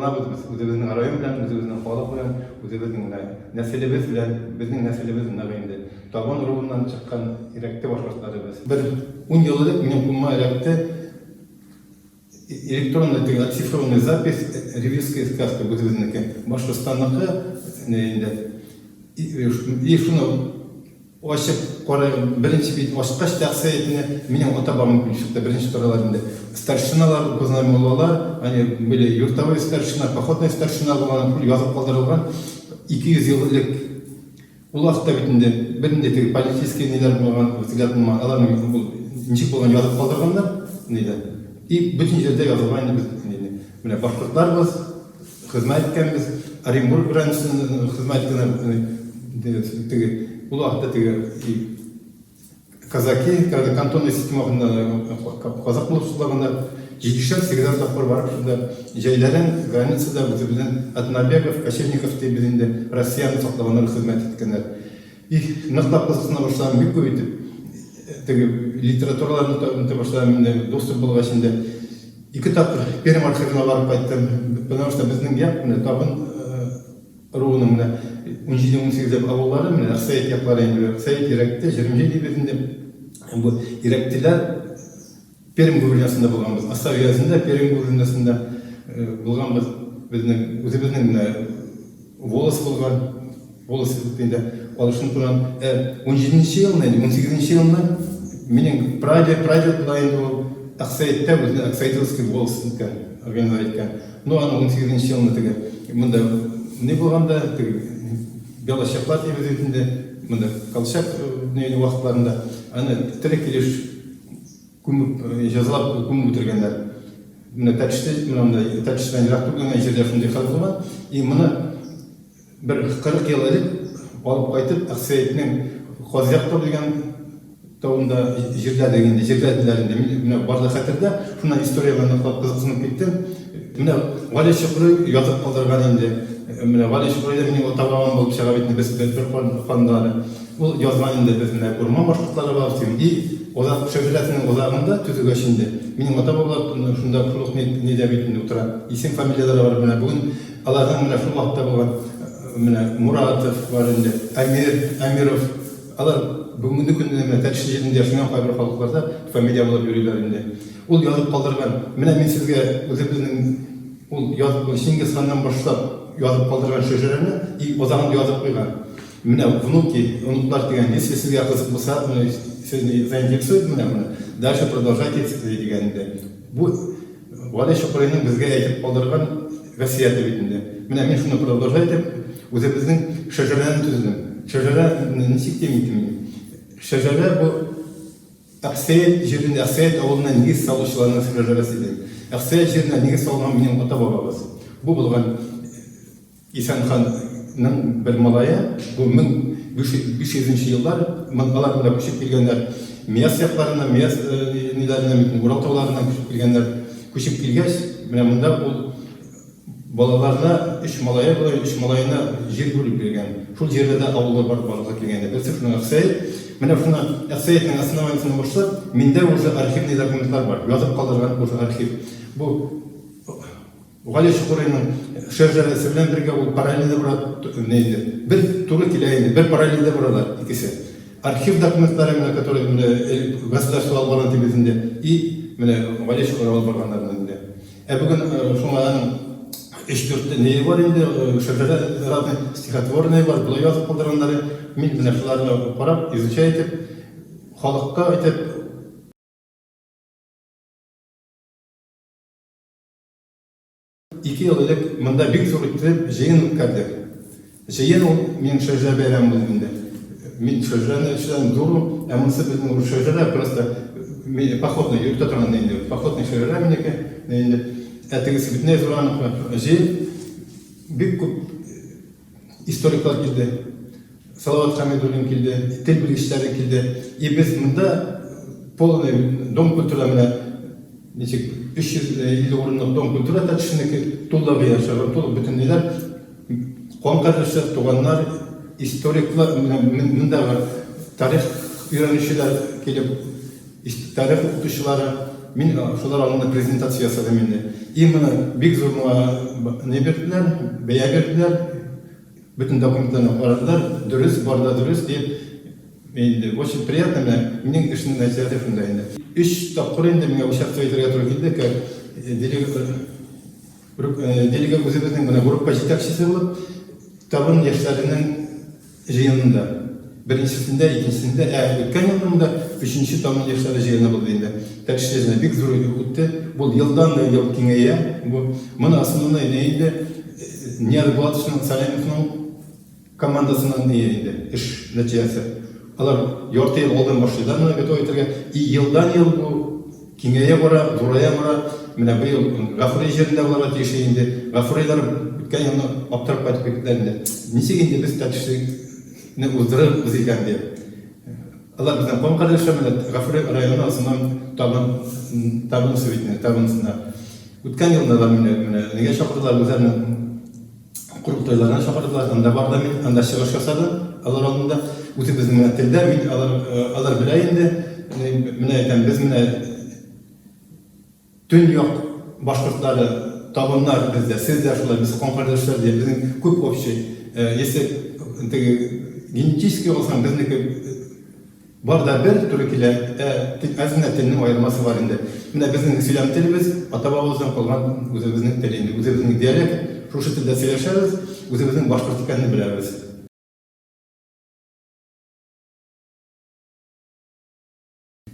Горурланабыз без үзебезнең район белән, үзебезнең халык белән, үзебезнең менә нәселебез белән, безнең нәселебез нык инде. Табын ыруыннан чыккан Ирәкте башкортлары без. Бер 10 ел элек минем кулыма эләкте электронный теге оцифрованный запись Ревизская сказка үзебезнеке, Башкортстанныкы инде. И шуны Ачып карыйм, беренче бит ачкач та сәетне минем ата-бабам килеп чыкты, беренче торалар инде. Старшиналар, указной муллалар, они были юртовой старшина, походный старшина булган, шул язып калдырылган 200 ел элек. Ул вакытта бит инде бернинди теге политический ниләр булган, взгляд булмаган, аларның ул ничек булган язып калдырганнар, нидә. И бөтен җирдә язылган инде без инде. Менә башкортларбыз, Хезмәт иткәнбез. Оренбург границасында хезмәт иткән теге ул вакытта теге казаки, когда кантонный система вакытында казак булып шулаганнар. Җидешәр, сигезәр тапкыр барып шунда җәйләрен границада үзебезнең от набегов, кочевников дибез инде, Россияне саклаганнар, хезмәт иткәннәр. И ныклап кызыксына башладым, бик күп итеп теге литератураларны оныта башладым инде, доступ булгач инде. Ике тапкыр Пермь архивына барып кайттым, потому что безнең як менә Табын ыруының менә 17-18 авыллары менә Әхсәет яклары инде, Әхсәет, Ирәкте, Җиремҗәй дибез инде. Бу Ирәктеләр Пермь губерниясендә булганбыз. Аса өязендә Пермь губерниясендә булганбыз. Безнең үзебезнең менә волос булган, волос инде алышын торган. Ә 17 елны, инде 18 елны минем прадед, прадед була инде ул Аксаитта үзенә Аксаитовский волос иткән, организовать иткән. Ну, аны 18 елны теге монда ни булганда, теге белощаклар дибез бит инде, монда Колчак вакытларында аны тере килеш Күмеп, җәзалап күмеп үтергәннәр. Менә Тәтеште, менә монда Тәтештән ерак түгел генә җирдә шундый хәл булган. И моны бер 40 ел элек алып кайтып, Әхсәетнең Казыяк тау дигән тавында җирләдек инде, җирләделәр инде. Мин менә барлык хәтердә, шуннан история белән ныклап кызыксынып киттем. Менә Гали Чокрый язып калдырган инде. Менә Гали Чокрый да минем ата-бабам булып чыга бит инде, без бер кандагы. Ул язган инде, без менә урман башкортлары бар дип. И озак шәҗәрәсенең озагында төзегәч инде, минем ата-бабалар шунда шул ук нидә бит инде утыра. Исем фамилияләре бар менә бүген аларның менә шул вакытта булган менә Муратов бар инде, Әмир, Әмиров. Алар бүгенге көндә менә Тәтешле җирендә яшәгән кайбер халыкларда фамилия булып йөриләр инде. Ул язып калдырган, менә мин сезгә үзебезнең ул язып Чингиз ханнан башлап язып калдырган шәҗәрәне и озагын язып куйган. Менә внуки, оныклар дигән, если сезгә кызык булса, сезне заинтересует менә моны, дальше продолжайте дигән инде. Бу Гали Чокрыйның безгә әйтеп калдырган васыяте бит инде. Менә мин шуны продолжать итеп, үзебезнең шәҗәрәне төзедем. Шәҗәрә ничек дим инде мин? Шәҗәрә бу Әксәет җирендә, Әксәет авылына нигез салучыларның шәҗәрәсе иде. Әксәет җиренә нигез салган минем ата-бабабыз. Бу булган Исән ханның бер малае, бу 1500 нче еллар, алар монда күчеп килгәннәр. Мияс якларыннан, Мияс ниләреннән, Урал тауларыннан күчеп килгәннәр. Күчеп килгәч, менә монда ул балаларына, өч малае була, өч малаена җир бүлеп биргән. Шул җирдә дә авыллар бар барлыкка килгән иде. Берсе шуның Әхсәет. Менә шуны Әхсәетнең основаниесенә башлап, миндә уже архивный документлар бар, язып калдырган уже архив. Бу Гали Чокурыйның шәҗәрәсе белән бергә ул параллельдә бара инде. Бер туры килә инде, бер параллельдә баралар икесе. Архив документлары менә, которые менә государство алып барган дибез инде, и менә Гали Чокурый алып барганнар инде. Ә бүген шуңа аның өч-дүрт ние бар инде, шәҗәрә разный стихотворный бар, болай язып калдырганнары. Мин менә шуларны карап, изучать итеп, халыкка итеп Ике ел элек монда бик зур иттереп җыен үткәрдек. Җыен ул минем шәҗәрә бәйрәме булды инде. Мин шәҗәрәне эшләдем зур, ә монысы безнең уже шәҗәрә просто походный йөртә торган инде. Походный шәҗәрә минеке инде. Ә тегесе бөтенләй зур аныкы. Җыен бик күп Историклар килде, Салават Хәмидуллин килде, тел белгечләре килде. И без монда полный дом культура менә ничек 350 урынлык дом культура Тәтешнеке тулы яшәгән, тулы бөтен ниләр, кан кардәшләр, туганнар, историклар, менә мондагы тарих өйрәнүчеләр килеп, тарих укытучылары, мин шулар алдында презентация ясадым инде. И моны бик зур моңа. не бирделәр, бәя бирделәр, бөтен документларны карадылар, дөрес, бар да дөрес дип. Инде очень приятно, менә минем эшнең нәтиҗәсе шунда инде. Өч тапкыр инде миңа участвовать итәргә туры килде, как делегат үзебезнең менә группа җитәкчесе булып, Табын яшьләренең җыенында. Беренчесендә, икенчесендә, ә үткән елның да өченче Табын яшьләре җыены булды инде. Тәтешле җыены бик зур үтте. Бу елдан да ел киңәя. Бу моны основной инде Нияз Булатовичның Салимовның командасының ни инде эш нәтиҗәсе. Алар ярты ел алдан башлыйлар моны готовить итәргә. И елдан ел бу киңәя бара, зурая бара. Менә быел Гафури җирендә булырга тиеш инде. Гафурилар үткән елны аптырап кайтып киттеләр инде. Ничек инде без Тәтешне уздырырбыз икән дип. Алар безнең кан кардәшләр, менә Гафури районы основном Табын, Табынсы бит инде, Табынсында. Үткән елны да мине менә нигә чакырдылар, үзләренең корылтайларына чакырдылар, анда бардым мин, анда чыгыш ясадым алар алдында. Үзебезнең менә телдә мин алар, алар белә инде. Менә әйтәм, без менә төньяк башкортлары, табыннар бездә, сез дә шулай, без кан кардәшләр дип, безнең күп общий. Если теге генетически алсаң, безнеке Бар да бер туры килә, ә тик әз генә телнең аермасы бар инде. Менә безнең сөйләм телебез, ата-бабабыздан калган үзебезнең тел инде, үзебезнең диалект, шушы телдә сөйләшәбез, үзебезнең башкорт икәнне беләбез.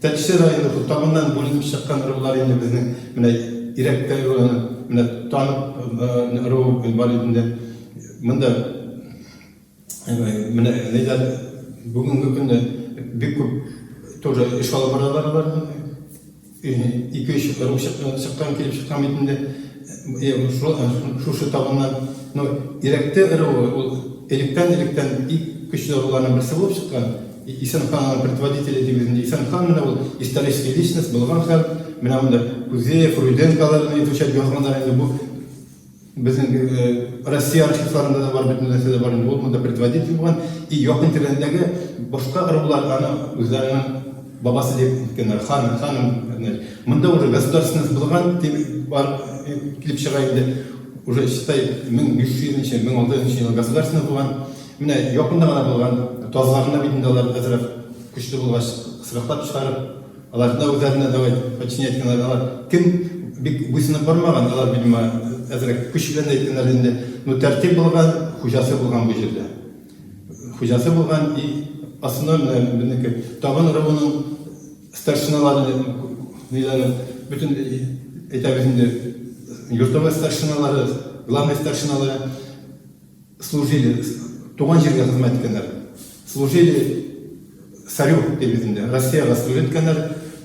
Тәтеше районы Кутабыннан бүленеп чыккан ырулар инде безнең менә Ирәктә ыруы, менә Танып ыруы бар инде. Монда Менә ниләр бүгенге көндә бик күп тоже эш алып баралар алар. Ике-өч ыру чыккан, килеп чыккан бит инде. Шушы табыннан. Но Ирәкте ыруы ул электән-электән иң көчле ыруларның берсе булып чыккан. Исән хан аның предводителе дибез инде. Исән хан менә ул исторический личность булган хәл. Менә монда Кузеев, Руденколарны изучать язганнар инде бу. Безнең Россия архивларында да бар, бөтен нәрсә дә бар инде. Ул монда предводитель булган. И якын тирәндәге башка ырулар аны үзләренең бабасы дип әйткәннәр. Хан, ханым. Монда уже государственность булган дип бар килеп чыга инде. Уже считай 1500 нче, 1600 нче ел государственность булган. Менә якында гына булган тазларына бит инде алар әзрәк көчле булгач, кысрыклап чыгарып Алар да үзләренә давай подчинять иткәннәр. Алар кем бик буйсынып бармаган, алар, видимо, әзрәк көч белән дә әйткәннәр инде. Но тәртип булган, хуҗасы булган бу җирдә. Хуҗасы булган и основной менә безнеке Табын ыруының старшиналары, ниләре, бөтен әйтәбез инде, юртовой старшиналары, главный старшиналары служили, туган җиргә хезмәт иткәннәр. Служили царю дибез инде, Россиягә служить иткәннәр,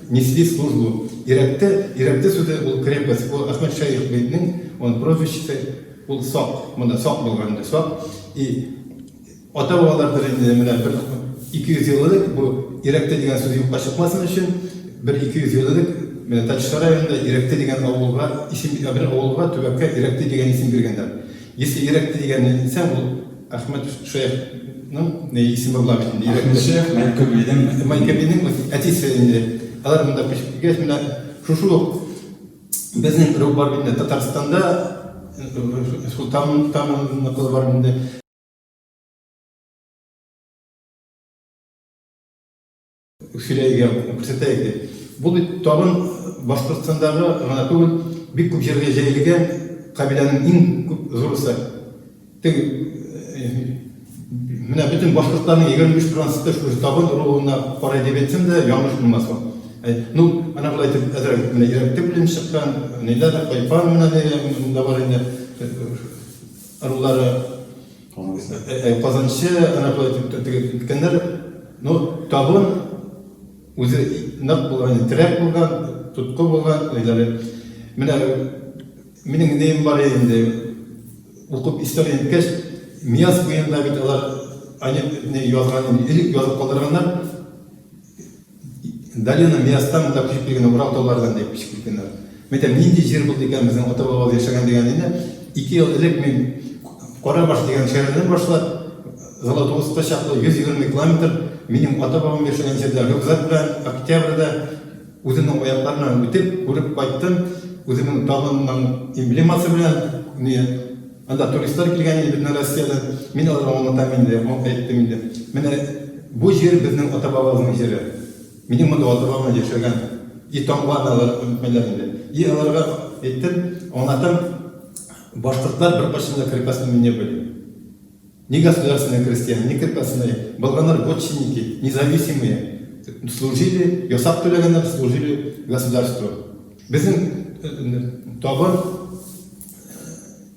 несли службу. Ирәкте, Ирәкте сүзе ул крепость, ул Әхмәт Шәех бейнең, он прозвищесы, ул Сак, монда Сак булган инде, Сак. И ата-бабалардыр инде менә бер 200 ел элек бу Ирәкте дигән сүз юкка чыкмасын өчен, бер 200 ел элек менә Тәтеш районында Ирәкте дигән авылга исем, бер авылга, төбәккә Ирәкте дигән исем биргәннәр. Если Ирәкте дигәнне әйтсәң, ул Әхмәт Шәехның не исеме була бит инде. Әхмәт Шәех Майкобинең. Майкобинең әтисе инде. Алар монда күчеп килгәч, менә шушы ук безнең ыруг бар бит инде Татарстанда, шул там тамынныкы бар инде. Сөйләйгә, күрсәтәйек дип. Бу бит тагын Башкортстандагы гына түгел, бик күп җиргә җәелгән кабиләнең иң күп зурысы. Теге менә бөтен башкортларның 25 проценты шушы табын ыруына карый дип әйтсәм дә, ялгыш булмас ул. Ну, ана болай итеп әзрәк менә Ирәкте бүленеп чыккан, ниләр, Кайпан менә монда бар инде ырулары. Казанчы, ана болай итеп теге иткәннәр. Ну, табын үзе нык булган, терәк булган, тоткы булган, ниләре. Менә минем нем бар инде, укып история иткәч, Мияс буенда бит алар они не язган, элек язып калдырганнар. Долина Миястан монда күчеп килгән Урал таулардан дип күчеп килгәннәр. Мин әйтәм, нинди җир булды икән безнең ата-бабабыз яшәгән дигән инде. 2 ел элек мин Карабаш дигән шәһәрдән башлап Золотоустка чаклы 120 километр минем ата-бабам яшәгән җирдә рюкзак белән октябрьдә үземнең аяклар белән үтеп, күреп кайттым. Үземнең табынның эмблемасы белән. не анда туристлар килгән иде безнең Россиядән. Мин аларга аңлатам инде, әйттем инде. Менә бу җир безнең ата-бабабызның җире. Минем монда ата-бабам яшәгән. И тамга алар онытмыйлар инде. И аларга әйттем, аңлатам, башкортлар беркайчан да крепостными не были. Ни государственные крестьяне, ни крепостные. Булганнар вотчинники, независимые. Служили, ясак түләгәннәр, служили государству. Безнең табын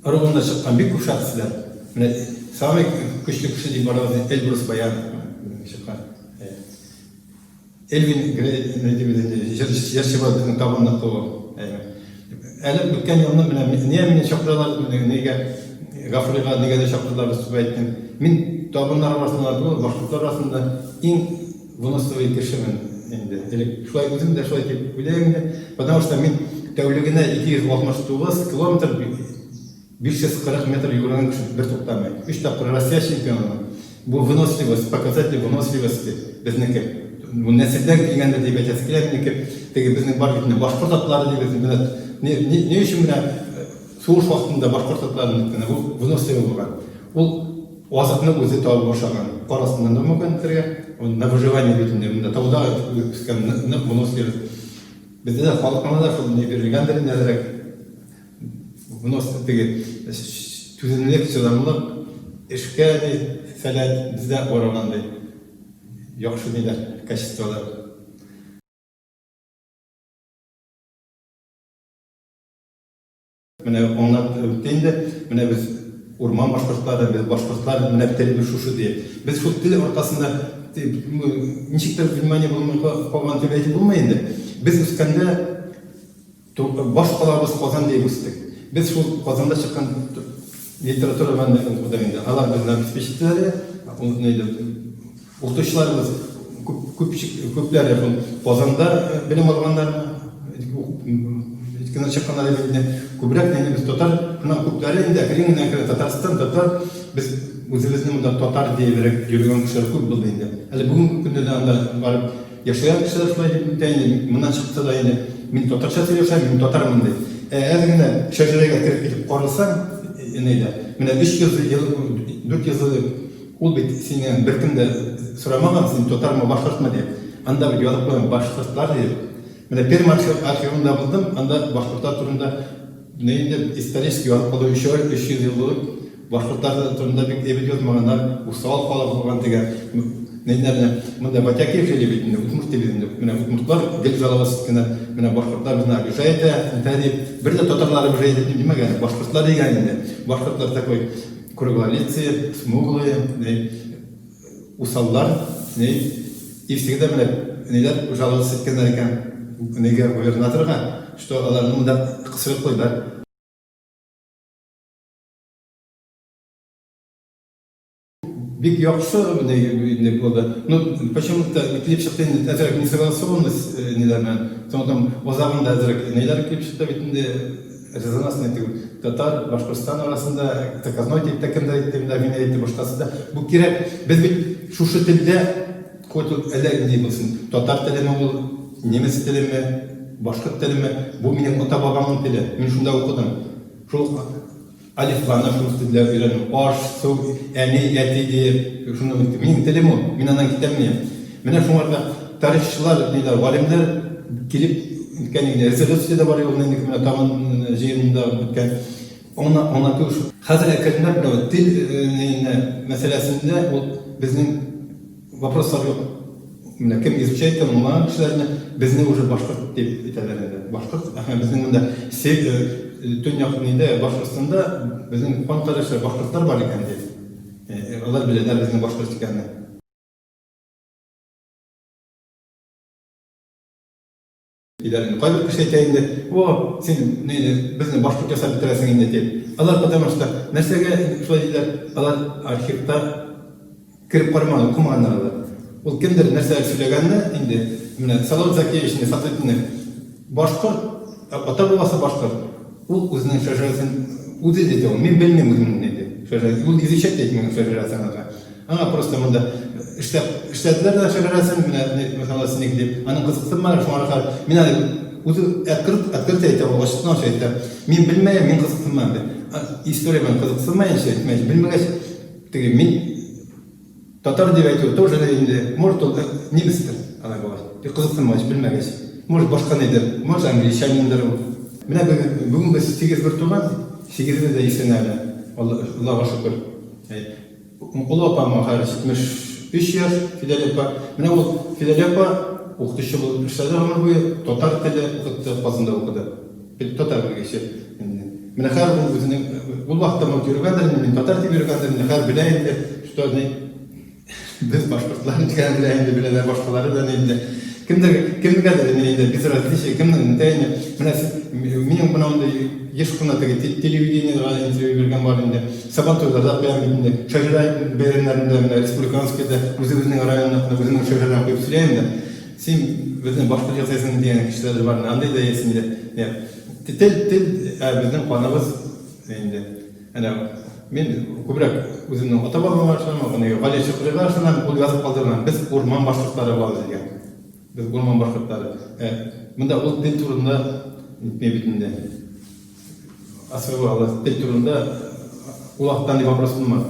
ыруында чыккан бик күп шәхесләр. Менә самый көчле кеше дип барабыз Эльбрус Баянов чыккан. Элвин Грей җырчы бар безнең табынныкы ул. Әле үткән елны менә нигә мине чакыралар, нигә Гафурига нигә дә чакырдылар, без күп әйттем. Мин табыннар арасында түгел, башкортлар арасында иң выносливый кешемен инде. Элек шулай үзем дә шулай дип уйлыйм инде. Потому что мин тәүлегенә 269 километр 540 метр йөгергән кеше бер туктамый. Өч тапкыр Россия чемпионы. Бу выносливость, показатель выносливости безнеке. Бу нәселдән килгәндер дип әйтәсе килә минеке. Теге безнең бар бит инде башкорт атлары дибез. Менә ни, ни, ни өчен менә сугыш вакытында башкорт атлары менткән? Ул выносливый булган. Ул азыкны үзе табып ашаган. Кар астыннан да мөмкин үтәргә. Ул на выживание бит инде. Монда тауда үскән нык выносливость. Бездә дә халыкка да шул ни бирелгәндер инде әзрәк. Вынос теге түземлек, чыдамлык, эшкә ни сәләт бездә барылган ди. Яхшы ниләр, качестволар. Менә аңлап үтте инде. Менә без урман башкортлары, без башкортлар, менә телебез шушы ди. Без шул тел аркасында ничектер внимание булмый калган дип әйтеп булмый инде. Без үскәндә Баш калабыз Казан диеп үстек. Без шул Казанда чыккан литература фәнен укыдык инде. Алар безне обеспечить итәләр. Укытучыларыбыз күп, күпләре шул Казанда белем алганнар, өйткәннәр чыкканнар иде инде. Күбрәк инде без татар, шуннан күпләре инде әкрен генә әкрен Татарстан, татар, без үзебезне монда татар диебрәк йөргән кешеләр күп булды инде. Әле бүгенге көндә дә анда барып Яшәгән кешеләр шулай дип үтә инде, моннан чыкса да инде, мин татарча сөйләшәм, мин татармын ди. Ә әз генә шәҗәрәгә кереп китеп карасаң, инәйләр, менә 300 ел, 400 ел элек ул бит синнән беркем дә сорамаган, син татармы, башкортмы дип. Анда бит язып куйган башкортлар дип. Менә Пермь архивында булдым, анда башкортлар турында Менә инде исторический язып калу өчәр, 300 еллык башкортлар турында бик әйбәт язмаганнар, усал халык булган дигән ниләрне. Монда Батякиев жили бит инде, удмурт дибез инде. Менә удмуртлар гел жаловаться иткәннәр, менә башкортлар безне обижает итә дип. Бер дә татарлар обижает итми димәгән, башкортлар дигән инде. Башкортлар такой круглолицые, смуглые, усаллар, ни, и всегда менә ниләр жаловаться иткәннәр икән, нигә губернаторга, что аларны монда кысрыклыйлар. Бик яхшы менә булды. Ну, почему-то килеп чыкты инде әзрәк несогласованность ниләр белән. Соң там азагында әзрәк ниләр килеп чыкты бит инде. Резонансный түгел. Татар, Башкортстан арасында заказной дип тә кемдер әйтте, менә мин әйтте, башкасы да. Бу кирәк. Без бит шушы телдә, хоть ул әллә нинди булсын, татар телеме ул, немец телеме, башкорт телеме, бу минем ата-бабамның теле. Мин шунда укыдым. Шул алифбаны шул телдә өйрәндем. Аш, су, әни, әти диеп, шуны минем телем ул, мин аннан китәлмим. Менә шуңарга тарихчылар, ниләр, галимнәр килеп үткән инде. Резолюция дә бар юк, инде менә тагын җыенында беткән. Аңна аңлату шул. Хәзер әкренләп менә тел мәсьәләсендә ул безнең вопрослар юк. Менә кем изучает икән, аңлаган кешеләрне безне уже башкорт дип әйтәләр инде. Башкорт, әһә, безнең монда төньяк нидә, Башкортстанда безнең кан кардәшләр башкортлар бар икән дип. Алар беләләр безнең башкорт икәнне. Диләр инде. Кайбер кеше әйтә инде, о, син не, безне башкорт ясап бетерәсең инде дип. Алар потому что нәрсәгә шулай диләр? Алар архивта кереп карамаган, укымаганнар алар. Ул кемдер нәрсә сөйләгәнне инде, менә Салават Закиевич инде Фатыйхны башкорт, ата-бабасы башкорт, ул үзенең шәҗәрәсен үзе диде ул, мин белмим үземнең диде. Шәҗәрәсен, ул изучать итмәгән шәҗәрәсен аңа. Аңа просто монда эшләп эшләделәр дә шәҗәрәсен, менә мисалы синеке дип. Аның кызыксынмады, шуңа күрә мин әле үзе открыт, открыт әйтә, ул ачыктан ачык әйтә. Мин белмәем, мин кызыксынмам дип. История белән кызыксынмаенча, әйтмәенчә, белмәгәч, теге мин татар дип әйтү тоже инде, может, ул немецтер, алай булгач. Бик кызыксынмагач, белмәгәч. Может, башка нидер, может, англичаниндыр ул. Менә бүген, бүген без сигез бер туган, сигезебез дә исән әле, Аллага шөкер. Олы апама хәзер 73 яшь, Фидәлия апа. Менә ул Фидәлия апа укытучы булып эшләде гомер буе, татар теле укытты, Казанда укыды. Татар белгече инде. Менә хәзер ул үзенең, ул вакытта может йөргәндер инде, мин татар дип йөргәндер инде, хәзер белә инде, что ни, без башкортлар икәнен белә инде, беләләр башкалары да инде. Кемдер, кемгәдер инде безразличие, кемнең инде инде. Менә минем менә андый еш кына теге телевидениегә интервью биргән бар инде. Сабан туйларда куям бит инде. Шәҗәрә бәйрәмнәрендә менә республиканскийда үзебезнең районныкны, үземнең шәҗәрәне куеп сөйләем дә. Син безне башкорт ясыйсың дигән кешеләр дә бар. Андый да есть инде. Тел, тел, ә безнең каныбыз инде. Әнә мин күбрәк үземнең ата-бабама ышанам, аны Гали Чокрыйга ышанам, ул язып калдырган, без урман башкортлары булабыз дигән. Без урман башкортлары. Ә, монда ул тел турында нитми бит инде. Асылы тел турында ул вакытта андый вопрос булмады.